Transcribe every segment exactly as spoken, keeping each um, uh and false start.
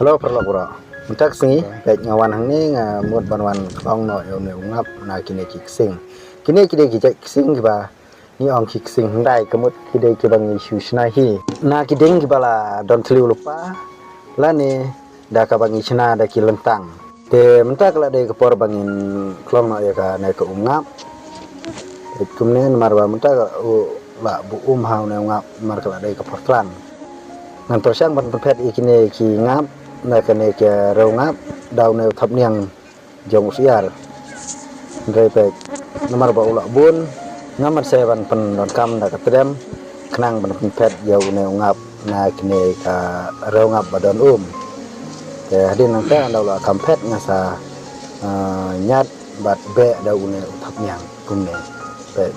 Hello paralok baroh. Mynta ka sngi peit nga wan hangne nga mut ban wan khlong noh ïa une u ngap na kine ki ksing. Kine ki dei ki jait ksing kiba ngi ong ki ksing hyndai, ka mut ki dei kiba ngi shu shna hi na ki dieng kiba la don thliew lypa lane da kaba ngi shna da ki lyntang. Te mynta ka la dei ka por ba ngin khlong noh ïa kane ka um ngap. Te kumne namar ba mynta ka u la buh um ha une u ngap namar ka la dei ka por khlad. Ngan pyrshang ban pynphet ïa kine ki ngap na kane ka rew ngap da une u thapniang jong u syiar. Hynrei peit namar ba u la bun, ngam mat seh ban pyndonkam da ka trem khnang ban pynphet ïa une u ngap na kine ka rew ngap ba don um. Te hadien nangta ynda u la kham phet nga sa, ah, ñiad bad beh da une u thapniang kumne. Peit.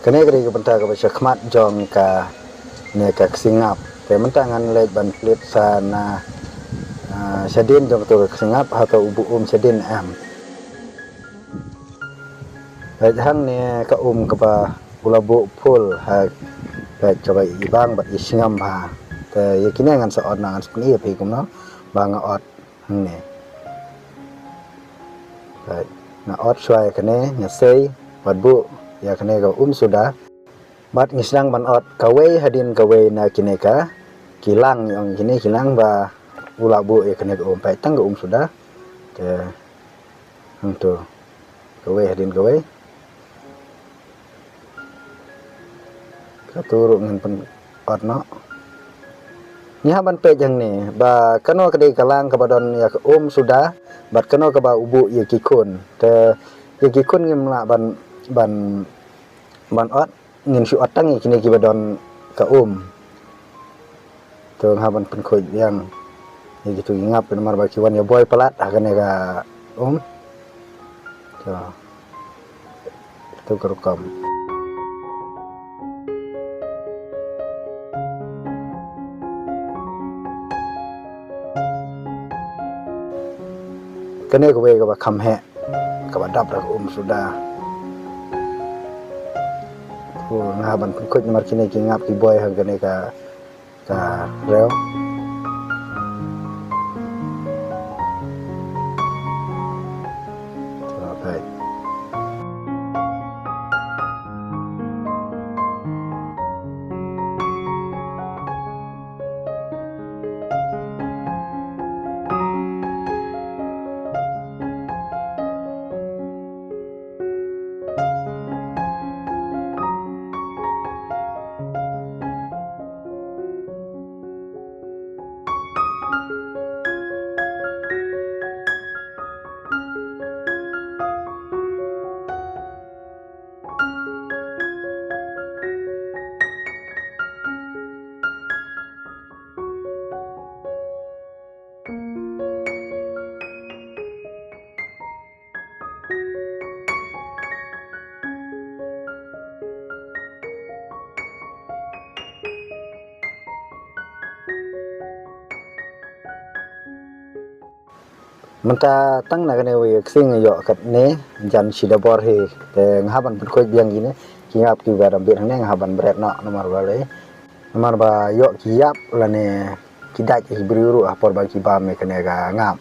Kane ka dei ka bynta kaba shakhmat jong kane ka ksing ngap. Te mynta ngan leit ban plie sa na, ah, shadien jong kato ka ksing ngap, hato u buh um shadien em. Peit hangne ka um kaba u la buh phul ha, peit kaba i bang bad i sngem ha. Te ïa kine ngan sa ot, ngan sa pyni ïa phi kumno ba nga ot hangne. Peit, nga ot shuwa ïa kane, nga sei bad buh ïa kane ka um suda. Bad ngi sdang ban ot kawei hadien kawei na kine ka kilang, ong kine kilang ba u la buh ïa kane ka um, peit tang ka um suda. Te hangto kawei hadien kawei. Kato ruh ngan pyn-ot noh. Ngi hap ban peit hangne ba kano ka dei ka lang kaba don ïa ka um suda bad kano kaba u buh ïa ki khun. Te ïa ki khun ngim lah ban, ban, ban ot, ngin shu ot tang ïa kine kiba don ka um. To nga hap ban pynkhuid biang ïa kito ki ngap namar ba ki wan ïa boi palat ha kane ka um. To. To ka rukom. Kane kawei kaba kham heh, kaba dap da ka um suda. Ko nga hap ban pynkhuid namar kine ki ngap ki boi ha kane ka, ka rew. Ka beit. Mynta tang na kane kawei ka ksing ïoh katne, jan shi dabor hi. Te nga hap ban pynkhuid biang kine ki ngap kiba dang bit hangne, nga hap ban bret noh namar balei? Namar ba ïoh ki ïap lane ki dait ki briew ruh ha por ba ki bam ïa kane ka ngap.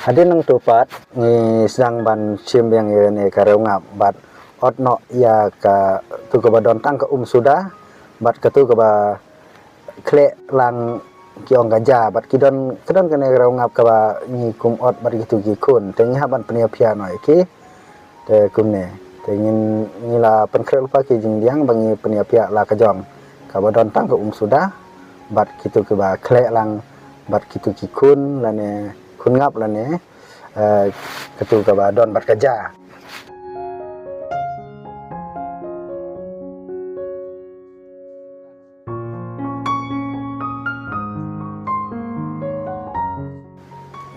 Hadien nangto pat ngi sdang ban shim biang ïa kane ka rew ngap bad ot noh ïa katu kaba don tang ka um suda bad katu kaba khleh lang, ki ong ka ja, bad ki don, ka don kane ka rew ngap kaba ngi kum ot bad kitu ki khun. Te ngi hap ban pynïaphiah noh ïa ki. Te kumne. Te ngin, ngi la pynkhreh lypa ki jingbiang ba ngi pynïaphiah la ka jong kaba don tang ka um suda bad kitu kiba khleh lang bad kitu ki khun lane khun ngap lane, eh, katu kaba don bad ka ja.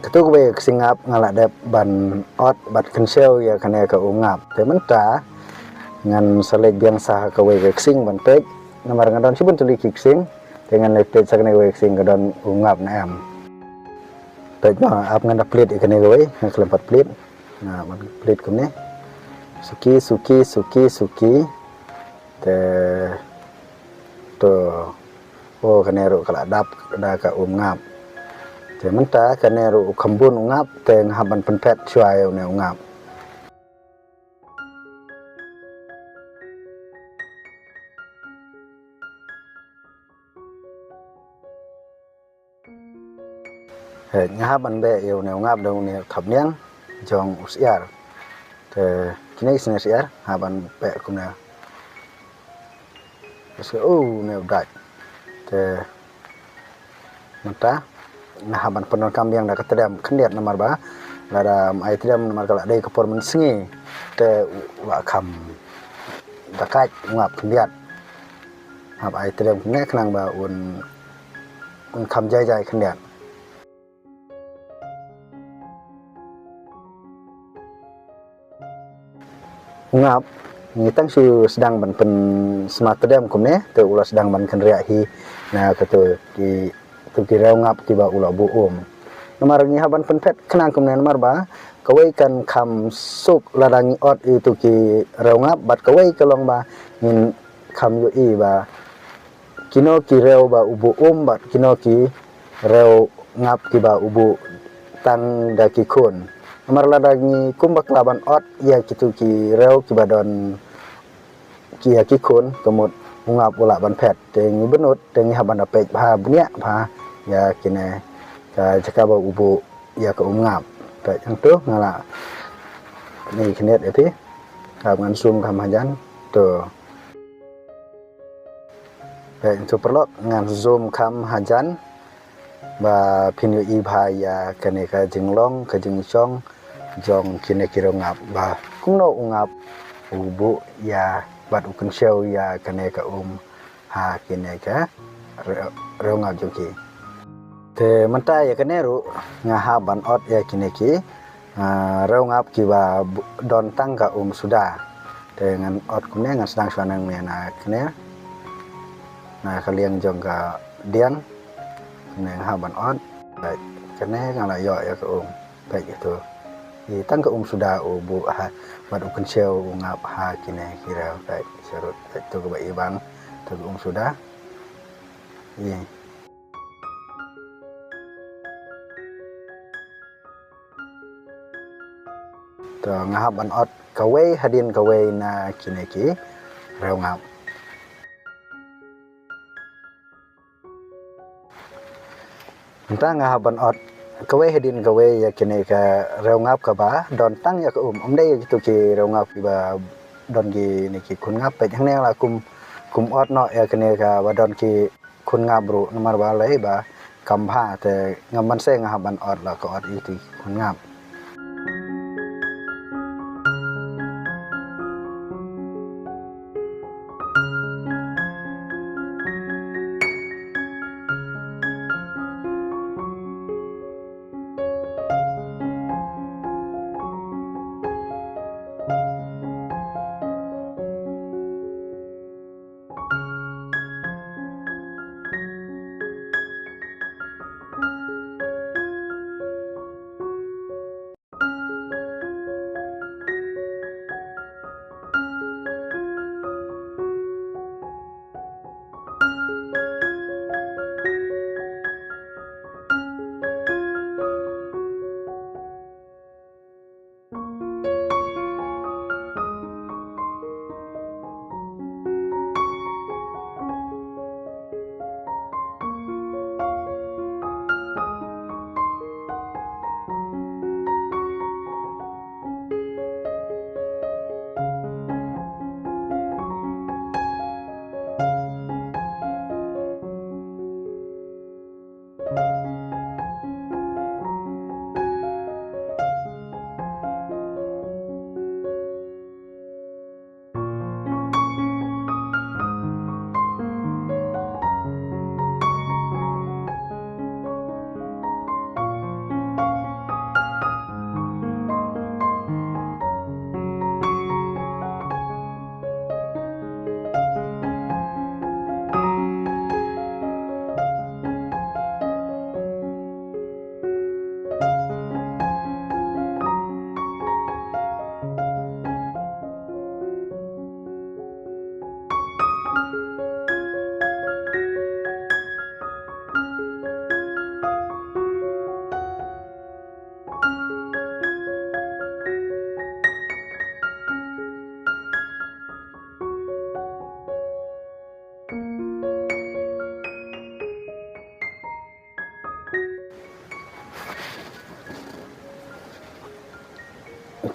Katu kawei ka ksing ngap nga la dep ban ot bad kynshew ïa kane ka um ngap. Te mynta ngan sa leit biang sa ha kawei ka ksing ban peit. Namar nga don shibun tylli ki ksing. Te ngan leit peit sa kane kawei ka ksing ka don um ngap ne em. Peit noh, ap ngan da plie ïa kane kawei, nga khlem pat plie. Nga ban plie kumne. Suki, suki, suki, suki. Te to. Oh, kane ruh ka la dap da ka um ngap. Te mynta kane ruh u kham bun u ngap, te nga hap ban pynphet shuwa ïa une u ngap. Hei, nga hap ban beh ïa une u ngap da une u thapniang jong u syiar. Te kine ki syiar, hap ban beh kumne. Te une u dait. Te mynta nga hap ban pyndonkam biang da ka tdem khyndiat namar ba lada ym ai tdem namar ka la dei ka por mynsngi. Te u la kham da kait u ngap khyndiat. Hap ai tdem kumne khnang ba un, un kham jai jai khyndiat. U ngap, ngi tang shu sdang ban pynsma tdem kumne, te u la sdang ban kynriah hi na katu ki, tu ki rew ngap kiba u la buh um. Namar ngi hap ban pynphet khnang kumne namar ba kawei kan kham suk lada ngi ot ïa tu ki rew ngap bad kawei ka long ba ngin kham ïohi ba kino ki rew ba u buh um bad kino ki rew ngap kiba u buh tang da ki khun. Namar lada ngi kum bakla ban ot ïa kitu ki rew kiba don ki ïa ki khun, ka mut u ngap u lah ban phet. Te ngi bynnud, te ngi hap ban da peit bha bniah bha ïa kine ka jaka ba u buh ïa ka um ngap. Peit hangtu nga la ni khyndiat ïa phi. Hap ngan zoom kham hajan. To. Peit hangtu paralok, ngan zoom kham hajan ba phin ïohi bha ïa kane ka jinglong ka jingshong jong kine ki rew ngap ba kumno u ngap u buh ïa bad u kynshew ïa kane ka um ha kine ka rew, rew ngap jong ki. Te mynta ïa kane ruh nga hap ban ot ïa kine ki, ah, rew ngap kiba bu-, don tang ka um suda. Te ngan ot kumne, ngan sdang shuwa nangne na kane. Na ka liang jong ka diang. Kumne nga hap ban ot. Peit, kane nga la ïoh ïa ka um. Peit ïa tu. Ïa tang ka um suda u buh ha, bad u kynshew u ngap ha kine ki rew. Peit, sharud. Peit tu kaba i bang. Tu ka um suda. Ïa. To nga hap ban ot kawei hadien kawei na kine ki rew ngap. Mynta nga hap ban ot kawei hadien kawei ïa kine ka rew ngap kaba don tang ïa ka um. Ym dei ïa kitu ki rew ngap kiba don kine ki khun ngap. Peit hangne la kum, kum ot noh ïa kine kaba don ki khun ngap ruh namar balei ba kam bha te ngam banse nga hap ban ot la ka ot ïa ki khun ngap.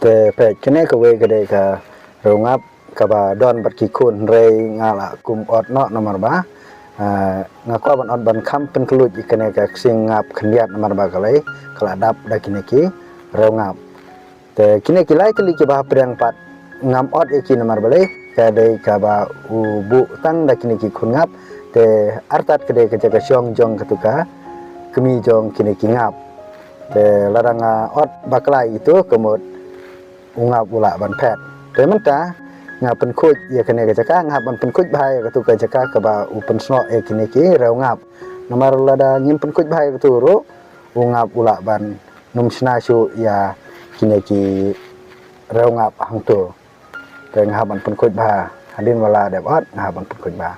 Te peit, kane kawei ka dei ka rew ngap kaba don bad ki khun, hynrei nga la kum ot noh namar ba, ah, nga kwah ban ot ban kham pynkluid ïa kane ka ksing ngap khyndiat namar ba ka lei ka la dap da kine ki rew ngap. Te kine ki lai tylli kiba hapdeng pat ngam ot ïa ki namar balei, ka dei kaba u buh tang da kine ki khun ngap. Te artat ka dei ka jaka shong jong katu ka kmie jong kine ki ngap. Te lada nga ot bakla ïa kitu, ka mut u ngap u lah ban phet. Te mynta nga pynkhuid ïa kane ka jaka, nga hap ban pynkhuid bha ïa katu ka jaka kaba u pynsnoh ïa kine ki rew ngap. Namar lada ngim pynkhuid bha ïa katu ruh, u ngap u lah ban nym shna shuh ïa kine ki rew ngap hangtu. Te nga hap ban pynkhuid bha, hadien ba la dep ot nga hap ban pynkhuid bha.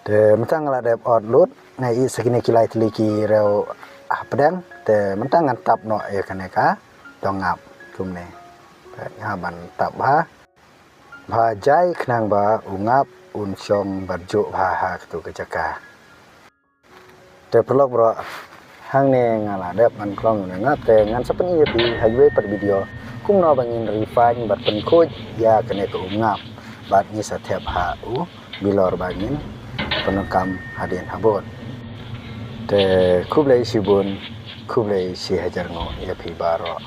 Te mynta nga la dep ot lut, nga ïoh sa kine ki lai tylli ki rew hapdeng. Te mynta ngan tap noh ïa kane ka dong ngap kumne. Te nga ban tap bha, bha jai khnang ba u ngap un shong barjuh bha ha katu ka jaka. Te paralok baroh, hangne nga la dep ban khlong ïa u ngap, te ngan sa pyni ïa phi ha iwei pat video kumno ba ngin refine bad pynkhuid ïa kane ka um ngap bad ngi sa thep ha u bilor ba ngin pyndonkam hadien habud. Te khublei shibun, khublei shihajar nguh ïa phi baroh.